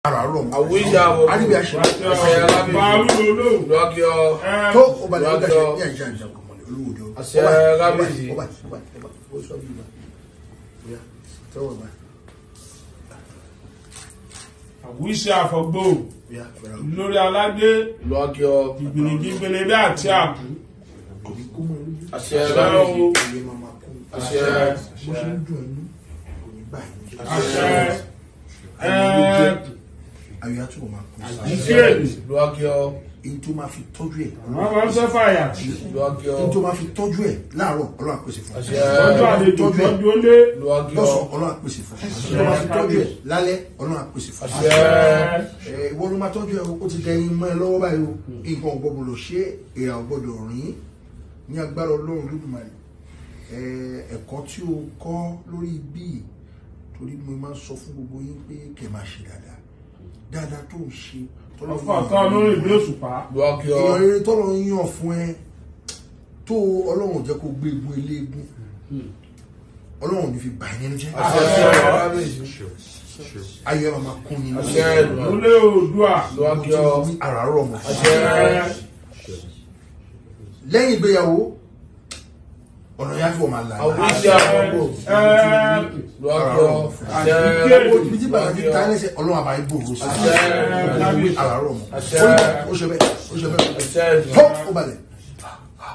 Àràárọ̀ mọ́. Àwíṣẹ́ àfọ̀gbò. Àríbi àṣẹ. Àṣẹ kábíyèsí. Lọ́kíọ́. Tó o balẹ̀ ó dàṣẹ ní àyíṣà àjà kọ̀mọ̀lẹ̀ olúwo dé. Àṣẹ kábíyèsí. Ó báyìí, ó báyìí, ó báyìí, ó sọ bí ibà. Bóyá tẹ́wọ̀ báyìí. Àwíṣẹ́ àfọ̀gbò. Bóyá bẹ̀rẹ̀ o. Lórí aládé. Lọ́kíọ́. Ìgbìnìgbìngbìnì bí àti àbú. Kò ní kó mọ́ ẹ lójú. Àṣẹ kábíyèsí. Ayé máa máa kún. Àṣẹ. Bó ṣe ń dùn ẹnu kò ní bá ẹnu jẹ́. Àṣẹ. Ayọ̀ á túbọ̀ máa kún sí. Ìkéèdì. Lọ́kíọ́. Èyí tó máa fi tọ́jú ẹ̀. Wọ́n máa ń sẹ́fàyà. Lọ́kíọ́. Èyí tó máa fi tọ́jú ẹ̀ láàárọ̀ Ọlọ́run á pèsè fún ẹ. Àṣẹ. Tọ́jú àlejò Tọ́jú ẹ̀ tọ́jú ó lé. Lọ́kíọ́. lọ́sàn Ọlọ́run á pèsè fún ẹ. Tó máa fi tọ́jú ẹ̀ lálẹ́ Ọlọ́run á pèsè fún ẹ. Àṣẹ. Ẹ, ìwọ ló máa tọ́jú ẹ o, ó ti dẹyin mọ́ ẹ lọ́wọ́ báyìí o. Nǹkan ò gbọ́dọ̀ ṣe é, èèrà ò gbọ́dọ̀ rìn ní agbára Ọlọ́run Olódùmarè. Ẹ, ẹ̀kọ́ tí o kọ́ lórí bíi torí mo máa ń sọ fún gbogbo yín pé kẹ́ máa ṣe dáadáa dáadáa tó ń ṣe tọ́lọ́run Ọ̀fọ̀ ọ̀tá lórí ìlú òṣùpá. Lọ́kíọ́. èèyàn rere tọ́lọ́ ń yàn fún ẹ tó Ọlọ́run ò jẹ́ kó gbé egun eléegun Ọlọ́run ò ní fi bà ẹ́ nínú jẹ́. Àṣẹ kábíyèsí. Ayọ̀ ẹ̀ máa kún ni. Àṣẹ. Lólé Oòduà. Lọ́kíọ́. Àràárọ̀ mọ̀. Àṣẹ. Lẹ́yìn ìgbéyàwó ọ̀nà yá tí wọ́n máa là. Àwíṣẹ́ àfọ̀gbò. Lọ́kíọ́. Àṣẹ. Ibi tí bàbá ti ta ẹlẹ́sẹ̀ Ọlọ́run àbáyé gbòòrò sí. Àṣẹ. Àràárọ̀ mọ̀. Àṣẹ. Ó ṣe bẹ́ẹ̀, ó ṣe bẹ́ẹ̀. Àṣẹ. Tó ó balẹ̀.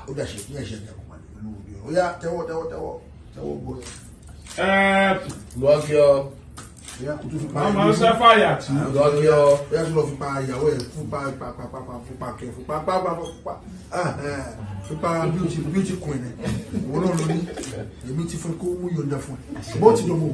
Ó dàṣẹ ní ẹ̀ṣẹ̀ ní àkọ́pàdé olówó bí ọ̀rọ̀. Ó yá tẹ́wọ́ tẹ́wọ́ tẹ́wọ́ tẹ́wọ́ gbọ́dọ̀. Lọ́kíọ́. Ó yá kó tó fi pa Wọ́n máa ń sẹ́fàyà tí. Lọ́kíọ́. Ó yá tó lọ fi pa ìyàwó ẹ̀ fún pa pa pa pa pa fún pa kẹ fún pa pa pa fún pa fún pa beauty beauty queen ẹ̀. Òun náà ló ní èmi ti fún kó mú yọ̀ǹda fún ẹ. Bó ti dọ̀mọ́.